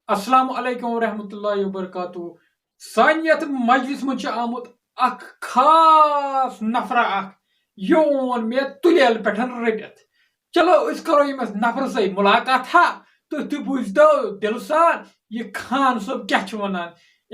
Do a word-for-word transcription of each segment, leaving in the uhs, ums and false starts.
السلام علیکم ورحمۃ اللہ وبرکاتہ۔ سانہِ یتھ مجلس منٛز چھُ آمُت اکھ خاص نفرا اکھ، یہِ اوٚن مےٚ تُلیل پٮ۪ٹھ رٔٹِتھ۔ چلو، أسۍ کرو ییٚمِس نفرٕ سۭتۍ مُلاقات ہا، تہٕ تُہۍ بوٗزتو دِلہٕ سان، یہِ خان صٲب کیٛاہ چھُ وَنان۔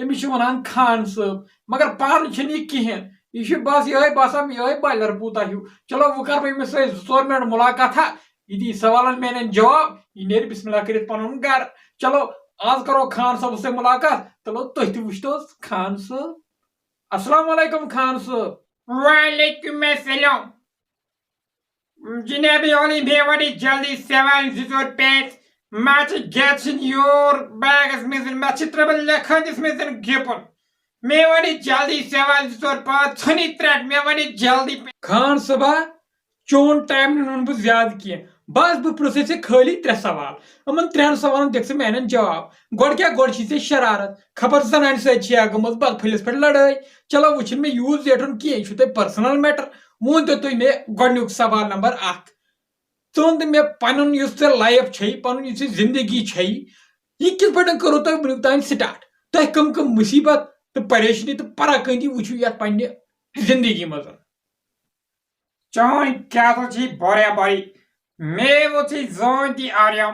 أمِس چھِ وَنان خان صٲب، مگر پانہٕ چھُنہٕ یہِ کِہیٖنۍ۔ یہِ چھُ بس یِہوٚے باسان، یِہوٚے بۄیلر پوٗتا ہیوٗ۔ چلو، وۄنۍ کرٕ بہٕ أمِس سۭتۍ زٕ ژور منٹ مُلاقات ہا، یہِ دی سوالن میانٮ۪ن جواب، یہِ نیرِ بسم اللہ کٔرِتھ پنُن گرٕ۔ چلو، آز کرو خان صٲبس سۭتۍ مُلاقات۔ چلو، تُہۍ تہِ وٕچھتو خان صٲب۔ السلام علیکم خان صٲب۔ وعلیکم السلام۔ جناب عالی، مےٚ وَنٕے جلدی سوال زٕ ژور پانٛژھ۔ مےٚ چھِ گژھُن یور باغس منٛز، مےٚ چھِ ترٛٲومٕژ لٔکھن دِژمٕژ گِپُن۔ مےٚ وَنٕے جلدی سوال زٕ ژور پانٛژھ، ژھٕنٕے ترٛٹھ، مےٚ وَنٕے جلدی۔ خان صٲبا، چون ٹایم نہٕ نِمہٕ بہٕ زیادٕ کینٛہہ۔ بس بہٕ پرٛژھے ژےٚ خٲلی ترٛےٚ سوال۔ یِمن ترٛٮ۪ن سوالن دِکھ ژٕ میانٮ۪ن جواب۔ گۄڈٕ کیٛاہ، گۄڈٕ چھی ژےٚ شرارت، خبر زنانہِ سۭتۍ چھیا گٔمٕژ بدپھٔلِس پٮ۪ٹھ لڑٲے۔ چلو، وۄنۍ چھُنہٕ مےٚ یوٗت زیٹھُن کینٛہہ، یہِ چھُ تۄہہِ پرسنل میٹر۔ وۄنۍ ؤنۍ تو تُہۍ مےٚ گۄڈٕنیُک سوال نمبر اکھ۔ ژٕ وَن تہٕ مےٚ، پنُن یُس ژےٚ لایف چھے، پنُن یُس ژےٚ زندگی چھے، یہِ کِتھ پٲٹھۍ کٔرٕو تۄہہِ وٕنیُک تام سٹارٹ؟ تۄہہِ کٕم کٕم مُصیبت تہٕ پریشٲنی تہٕ پراکندگی وٕچھِو یتھ پننہِ زندگی منٛز؟ چٲنۍ کیٛاہ سا چھِ برابری؟ مےٚ وُچھُے زٲنۍ تہِ آرام،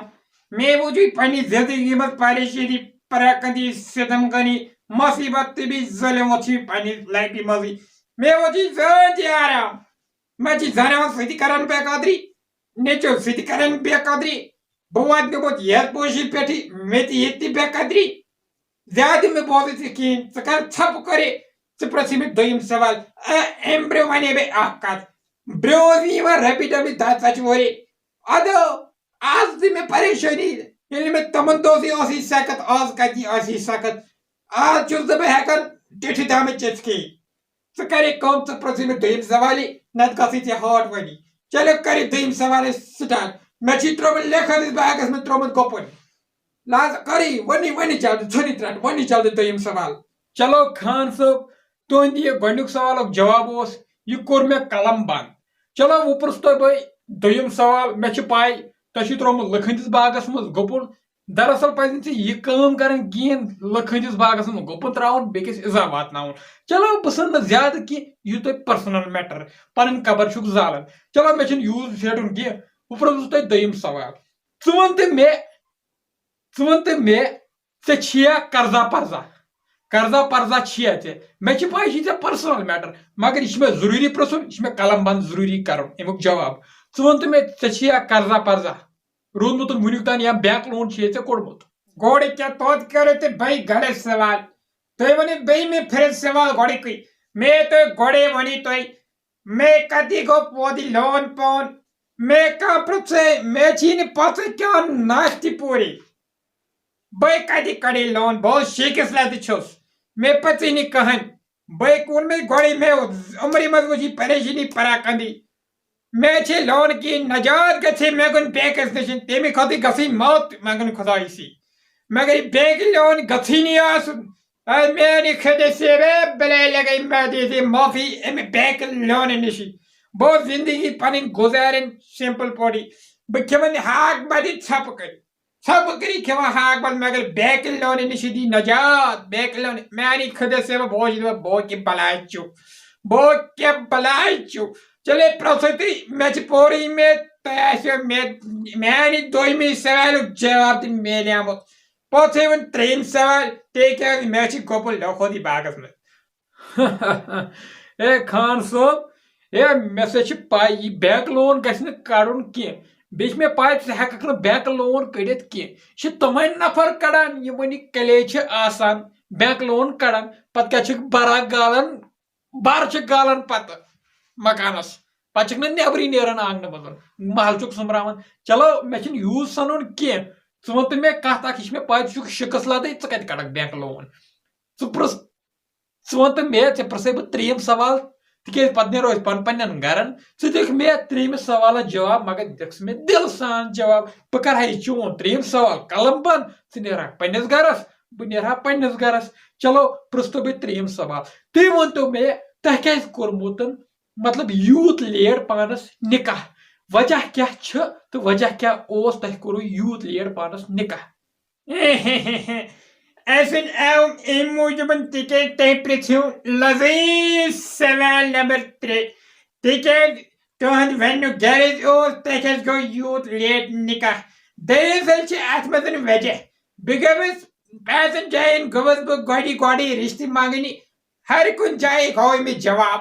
مےٚ وُچھُے پننہِ زندگی منٛز پریشٲنی، پراکندگی، ستم گنی، مصیبت تہٕ بیٚیہِ ظلم وُچھُے پننہِ لایفہِ منٛزٕے۔ مےٚ وُچھُے زٲنۍ تہِ آرام۔ مےٚ چھِ زنانن سۭتۍ کران بے قدری، نیٚچوٮ۪ن سۭتۍ کران بے قدری۔ بہٕ واتہٕ گوٚمُت یتھ پوشہِ پٮ۪ٹھٕے، مےٚ تہِ ییٚتہِ تہِ بے قدری۔ زیادٕ مےٚ بوزُے ژٕ کِہیٖنۍ، ژٕ کر ژھۄپہٕ کٔرِتھ، ژٕ پرٛژھ مےٚ دوٚیِم سوال۔ اے، اَمہِ برٛونٛہہ وَنے مےٚ اکھ کتھ، برٛونٛہہ اوس نہٕ یِوان رۄپیہِ ڈبہٕ دَہ ژۄچہِ وورے۔ ادٕ آز تہِ مےٚ پریشٲنی، ییٚلہِ مےٚ تِمن دۄہسٕے ٲسٕے سخت، آز کتہِ آسی سخت؟ آز چھُس نہٕ بہٕ ہٮ۪کان ٹِٹھِ دامٕچ چِتھ کھیٚیِتھ۔ ژٕ کر یہِ کٲم، ژٕ پرٛژھ مےٚ دوٚیِم سوالٕے، نتہٕ گژھٕے ژےٚ ہارٹ وۄنی۔ چلو، کر یہِ دوٚیِم سوال أسۍ سٹارٹ۔ مےٚ چھُے ترٛوومُت لیکھٲنِس باغس منٛز ترٛوومُت گۄپُن۔ لہذا کر یہِ وۄنی، وۄنی جلدی، ژھٕن یہِ ترٛٹھ، وۄنی جلدی دوٚیِم سوال۔ چلو خان صٲب، تُہُنٛد یہِ گۄڈٕنیُک سوالُک جواب اوس، یہِ کوٚر مےٚ قلم بنٛد۔ چلو، وۄنۍ پرٛژھ تۄہہِ بہٕ دوٚیِم سوال۔ مےٚ چھِ پَے، تۄہہِ چھُو ترٛوومُت لٔکھن ہٕنٛدِس باغس منٛز گۄپُن۔ دراصل پزِ نہٕ ژےٚ یہِ کٲم کرٕنۍ کِہیٖنۍ، لٔکھن ہٕنٛدِس باغس منٛز گۄپُن ترٛاوُن، بیٚکِس اِزا واتناوُن۔ چلو، بہٕ ژھٕنہٕ نہٕ زیادٕ کینٛہہ، یہِ تۄہہِ پرسنل میٹر، پنٕنۍ خبر چھُکھ زالان۔ چلو، مےٚ چھُنہٕ یوٗت زیٹُن کینٛہہ۔ وۄنۍ پرٛژھُس تۄہہِ دوٚیِم سوال۔ ژٕ وَن تہٕ مےٚ، ژٕ وَن تہٕ مےٚ، ژےٚ چھِیا قرضہ پرزہ؟ قرضہ پرزہ چھِیا ژےٚ؟ مےٚ چھِ پَے، یہِ چھِ ژےٚ پرسنل میٹر، مگر یہِ چھُ مےٚ ضروٗری پرٛژھُن، یہِ چھُ مےٚ قلم بنٛد ضروٗری کرُن اَمیُک جواب۔ ژٕ وَن تہٕ مےٚ، ژےٚ چھِیا قرضہ پرزہ روٗدمُت وٕنیُک تام یا بینک لون چھُ ژےٚ کوٚڑمُت؟ گۄڈٕ کیٛاہ توتہِ کٔرِو تُہۍ بیٚیہِ گۄڈَے سوال؟ تُہۍ ؤنِو بیٚیہِ مےٚ پھِرِ سوال گۄڈٕکُے۔ مےٚ تُہۍ گۄڈَے ؤنِو تُہۍ، مےٚ کَتہِ گوٚو پوٚت یہِ لون پون؟ مےٚ کانٛہہ پرٛژھے، مےٚ چھِی نہٕ پَژھٕے کیٛاہ ناشتہِ پوٗری۔ بہٕ کَتہِ کَڑٕ یہِ لون؟ بہٕ اوس شیخس لَتہِ چھُس، مےٚ پَژھٕے نہٕ کٕہٕنۍ۔ بہٕ کوٚر مےٚ گۄڈَے، مےٚ عمرِ منٛز وٕچھ یہِ پریشٲنی پراکندی۔ مےٚ چھے لون کی نجات گژھِ مےٚ کُن بیکس نِش، تَمہِ خٲطرٕ گژھٕے موت منٛگُن خۄدایہِ سی۔ مگر یہِ بینک لون گژھٕے نہٕ آسُن۔ اے میانہِ خۄدایہِ سی، اے بلے لگے مےٚ دِتھ معافی اَمہِ بینک لونہٕ نِش۔ بہٕ اوس زندگی پنٕنۍ گُزارٕنۍ سمپل پٲٹھۍ۔ بہٕ کھٮ۪مہٕ ہاکھ بتہٕ ژھۄپہٕ کٔرِتھ۔ ژھۄپہٕ کٔرِتھ کھٮ۪مہٕ ہاکھ بتہٕ، مگر بینک لونہٕ نِش دی نجات۔ بینک لون میانہِ خۄدایہِ سی، بہٕ اوس یہِ بہٕ کہِ بلاے چھُ۔ بہٕ کیٛاہ بلاے چھُ؟ چلے، پرٛژھو تُہۍ، مےٚ چھِ پورٕے مےٚ، تۄہہِ آسیو مےٚ، میانہِ دوٚیمہِ سوالُک جواب تہِ میلیومُت۔ پوٚژھے وۄنۍ ترٛیٚیِم سوال، تُہۍ کیٛاہ، مےٚ چھِ گۄپُل لیوکھوتٕے باغس منٛز۔ اے خان صٲب، اے، مےٚ سا چھِ پَے، یہِ بینک لون گژھِ نہٕ کَڑُن کینٛہہ۔ بیٚیہِ چھِ مےٚ پَے، ژٕ ہٮ۪کَکھ نہٕ بینک لون کٔڑِتھ کینٛہہ۔ یہِ چھِ تِمَے نفر کَڑان، یِمَن یہِ کَلے چھِ آسان، بینک لون کَڑان، پَتہٕ کیٛاہ چھِکھ بَرا گالان؟ بر چھِ گالان پتہٕ مکانس، پتہٕ چھِکھ نہٕ نیبرٕے نیران آنگنہٕ بدل، محل چھُکھ سوٚمبراوان۔ چلو، مےٚ چھُنہٕ یوٗت سنُن کینٛہہ، ژٕ وَن تہٕ مےٚ کتھ اکھ، یہِ چھِ مےٚ پَے ژٕ چھُکھ شِکس لدٕے، ژٕ کتہِ کڑکھ بینک لون؟ ژٕ پرٛژھ، ژٕ وَن تہٕ مےٚ، ژےٚ پرٛژھے بہٕ ترٛیٚیِم سوال، تِکیازِ پتہٕ نیرو أسۍ پن پننٮ۪ن گرن۔ ژٕ دِکھ مےٚ ترٛیٚیمِس سوالس جواب، مگر دِکھ ژٕ مےٚ دِل سان جواب۔ بہٕ کرٕ ہا یہِ چون ترٛیٚیِم سوال قلم بند، ژٕ نیرکھ پننِس گرس، بہٕ نیرٕ ہا پننِس گرس۔ چلو، پرٛژھتو بہٕ ترٛیٚیِم سوال۔ تُہۍ ؤنتو مےٚ، تۄہہِ کیٛازِ کوٚرمُت، مطلب، یوٗت لیٹ پانس نکاح؟ وجہ کیٛاہ چھُ تہٕ وجہ کیٛاہ اوس تۄہہِ کوٚروٕ یوٗت لیٹ پانس نکاح؟ اسہِ وۄنۍ آو امہِ موٗجوٗبن، تِکیازِ تۄہہِ پرژھِو لذیذ سوال نمبر ترٛےٚ، تِکیازِ تُہنٛد وننُک غرض اوس تۄہہِ کیازِ گوٚو یوٗت لیٹ نکاح؟ دراصل چھِ اتھ منٛز وجہ، بہٕ گوٚوُس پانٛژن جاین گوٚوُس بہٕ گۄڈی گۄڈی رشتہٕ منگنہِ، ہر کُنہِ جایہِ گوٚو مےٚ جواب۔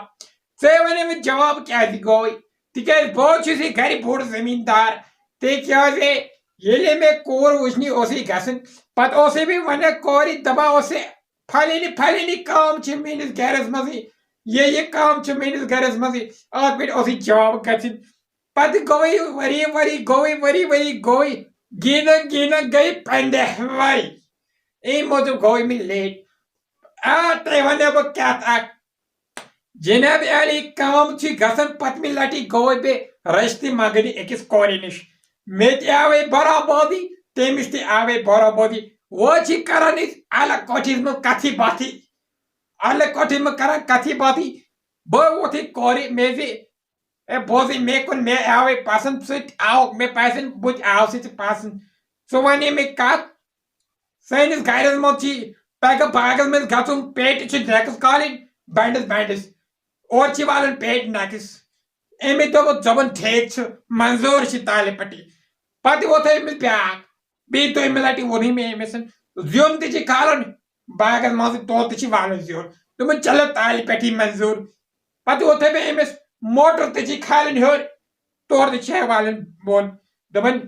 ژےٚ ونے مےٚ جواب کیازِ گوٚوے؟ تِکیازِ بہٕ حظ چھُس یہِ گرِ بوٚڑ زٔمیٖندار۔ تِکیازِ ییٚلہِ مےٚ کوٗر وٕچھنہِ اوسُے گژھُن، پتہٕ اوسُے مےٚ ونان کورِ، دپان اوسُے، "فلٲنی فلٲنی کٲم چھِ میٲنِس گرس منٛزٕے، یہِ یہِ کٲم چھِ میٲنِس گرس منٛزٕے"، اتھ پٮ۪ٹھ اوسُے جواب گژھُن۔ پتہٕ گوٚوُے ؤری ؤری، گوٚوُے ؤری ؤری، گوٚوُے گیٖنہ گیٖنہ گٔے پنٛداہ ؤری۔ اَمہِ موٗجوٗب گوٚوُے مےٚ لیٹ۔ آ، تۄہہِ وَنو بہٕ کَتھ اَکھ۔ جناب علی کٲم چھِ گژھان، پٔتمہِ لَٹہِ گوٚوُے بہٕ رِشتہٕ منٛگنہِ أکِس کورِ نِش۔ مےٚ تہِ آوے برابردی، تٔمِس تہِ آوے برابردی۔ وۄنۍ چھِ کران أسۍ الگ کوٹھِس منٛز کَتھٕے باتھٕے۔ الگ کوٹھِس منٛز کران کَتھٕے باتھٕے۔ بہٕ ووتھُے کورِ، مےٚ زِ، "اے، بوزٕے مےٚ کُن، مےٚ آوے پسنٛد، ژٕ تہِ آو مےٚ پسنٛد، بہٕ تہِ آو ژٕ تہِ پسنٛد۔ ژٕ وَنے مےٚ کَتھ، سٲنِس گَرَس منٛز چھِ پگاہ باغَس منٛز گژھُن، پیٹہِ چھِ نیٚکٕس کھالٕنۍ بنٛڈَس بنٛڈَس، اورٕ چھِ والٕنۍ پیٹہِ نیٚکٕس۔" أمۍ دوٚپ، "دوٚپُن ٹھیٖک چھُ، منظوٗر چھِ تالہِ پٹی۔" پَتہٕ ووٚتھ أمِس بیٛاکھ، بیٚیہِ دوٚیمہِ لَٹہِ ووٚنُے مےٚ أمِس، "زیُن تہِ چھِ کھالُن باغَس منٛزٕے، تورٕ تہِ چھِ والُن زیُن۔" دوٚپُن، "چلو، تالہِ پٮ۪ٹھٕے منظوٗر۔" پَتہٕ ووٚتھُے مےٚ أمِس، "موٹر تہِ چھِ کھالٕنۍ ہیوٚر، تورٕ تہِ چھِ والٕنۍ بۄن۔" دوٚپُن،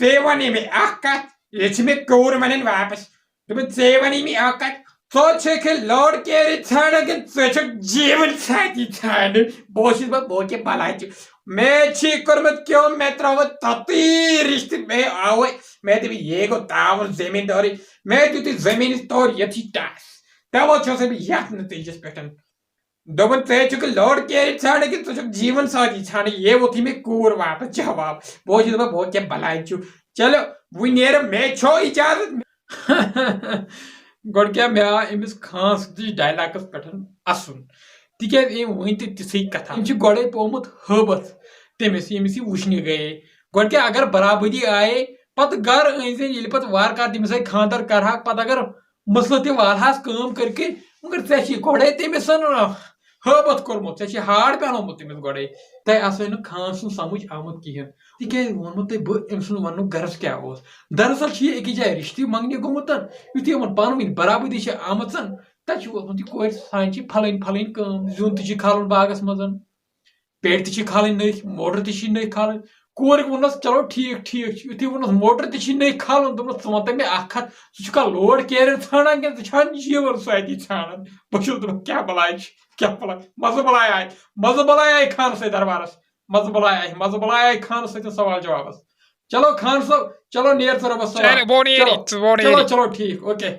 "ژےٚ وَنے مےٚ اَکھ کَتھ، یہِ چھِ مےٚ کوٗر وَنٕنۍ واپَس۔" دوٚپُن، "ژےٚ وَنے مےٚ اَکھ کَتھ، ژٕ چھَکھ لوڈ کیریر ژھانڈان کِنہٕ ژٕ چھَکھ جیٖوَن ساتھی ژھانڈان؟" بہٕ اوسُس بہٕ، بہٕ کیٛاہ بَلاے چھُ۔ مےٚ چھِ کوٚرمُت کٲم، مےٚ ترٛووُت تَتی رِشتہٕ، مےٚ آوُے، مےٚ دوٚپ، یے گوٚو تاوُل زٔمیٖندٲرٕے۔ مےٚ دیُت یہِ زٔمیٖنَس تورٕ یَتھ یہِ ٹَس۔ تَوَے چھُسَے بہٕ یَتھ نٔتیٖجَس پٮ۪ٹھ۔ دوٚپُن، "ژٕ ہے چھُکھ لوڈ کیریر ژھانڈان کِنہٕ ژٕ چھُکھ جیٖوَن ساتھی ژھانڈان؟" یے ووٚتھُے مےٚ کوٗر واپَس جواب۔ بہٕ اوسُس دَپان، بہٕ کیٛاہ بَلاے چھُ۔ چلو، وۄنۍ نیرٕ، مےٚ چھو اِجازت۔ گۄڈٕ کیٛاہ مےٚ آو أمِس خان صٲبنِس ڈایلاگَس پٮ۪ٹھ اَسُن، تِکیٛازِ أمۍ ؤنۍ تہِ تِژھٕے کَتھا۔ أمۍ چھِ گۄڈَے پوٚمُت ہٲبَتھ تٔمِس، ییٚمِس یہِ وٕچھنہِ گٔیے۔ گۄڈٕ کیٛاہ اگر برابٔدی آیے، پَتہٕ گَرٕ أنۍ زِ ییٚلہِ پَتہٕ وارٕ کارٕ تٔمِس سۭتۍ خانٛدَر کَرٕہاکھ، پَتہٕ اگر مسلہٕ تہِ والہَس کٲم کٔرۍ کِنۍ، مگر ژےٚ چھِ گۄڈَے تٔمِس ہٲبَتھ کوٚرمُت، ژےٚ چھِ ہارڈ پٮ۪نومُت تٔمِس گۄڈَے۔ تۄہہِ آسوٕ نہٕ خان سُنٛد سَمٕجھ آمُت کِہیٖنۍ، تِکیٛازِ ووٚنمو تۄہہِ بہٕ أمۍ سُنٛد وَننُک غرض کیٛاہ اوس۔ دراصل چھُ یہِ أکِس جایہِ رِشتہٕ منٛگنہِ گوٚمُت، یُتھُے یِمَن پانہٕ ؤنۍ برابٔدی چھِ آمٕژ، تَتہِ چھُ ووٚنمُت، "یہِ کورِ سانہِ چھِ پھلٲنۍ پھلٲنۍ کٲم، زیُن تہِ چھُ کھالُن باغَس منٛز، پیٹہِ تہِ چھِ کھالٕنۍ نٔوۍ، موٹر تہِ چھِ نٔوۍ کھالٕنۍ۔" کورِ ووٚننَس، "چلو ٹھیٖک، ٹھیٖک چھُ۔" یُتھُے ووٚننَس، "موٹر تہِ چھِ نٔوۍ کھالُن۔" دوٚپنَس، "ژٕ وَن تہٕ مےٚ اَکھ کَتھ، ژٕ چھُکھا لوڈ کیریر ژھانڈان کِنہٕ ژٕ چھَکھ جیٖوَن ساتھی ژھانڈان؟" بہٕ چھُس دَپان، کیٛاہ بَلاے چھِ، کیٛاہ بَلاے؟ مَزٕ بَلاے آیہِ، مَزٕ بَلاے آیہِ خانَس سۭتۍ دربارَس، مَزٕ بَلاے آیہِ، مَزٕ بَلاے آیہِ خانَس سۭتۍ سوال جوابَس۔ چلو خان صٲب، چلو نیر ژٕ رۄبَس حوالہٕ۔ چلو، بہٕ نیرٕ، چلو، ژٕ، بہٕ نیرٕ۔ چلو، چلو، ٹھیٖک، اوکے۔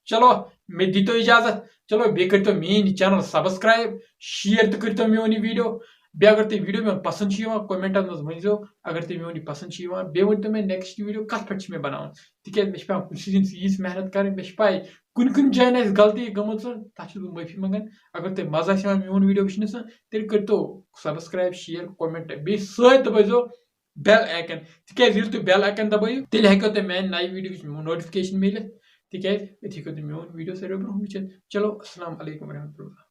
چلو، مےٚ دیٖتو اِجازت۔ چلو، بیٚیہِ کٔرۍتو میٛٲنۍ یہِ channel subscribe، share تہِ کٔرۍتو میون یہِ video۔ بیٚیہِ اگر تۄہہِ video میون پسنٛد چھُ یِوان، commentن منٛز ؤنۍزیو، اگر تۄہہِ میون یہِ پسنٛد چھُ یِوان۔ بیٚیہِ ؤنۍتو مےٚ next video کَتھ پٮ۪ٹھ چھِ مےٚ بناوُن، تِکیٛازِ مےٚ چھِ پٮ۪وان کُنہِ سۭتۍ یِژھ محنت کَرٕنۍ۔ مےٚ چھِ پَے، کُنہِ کُنہِ جایہِ آسہِ غلطی گٔمٕژ، تَتھ چھُس بہٕ معٲفی منٛگان۔ اگر تۄہہِ مَزٕ آسہِ یِوان میون video وٕچھنَس، تیٚلہِ کٔرۍتو subscribe، share، comment، بیٚیہِ سۭتۍ دَبٲیزیو bell icon، تِکیٛازِ ییٚلہِ تُہۍ bell icon دَبٲیِو، تیٚلہِ ہٮ۪کیو تۄہہِ میٛانہِ نَیہِ videoہٕچ notification مِلِتھ، تِکیٛازِ أتھۍ ہیٚکِو تُہۍ میون video ساروی برونٛہہ وٕچھِتھ۔ چلو، السلام علیکم ورحمتہ اللہ۔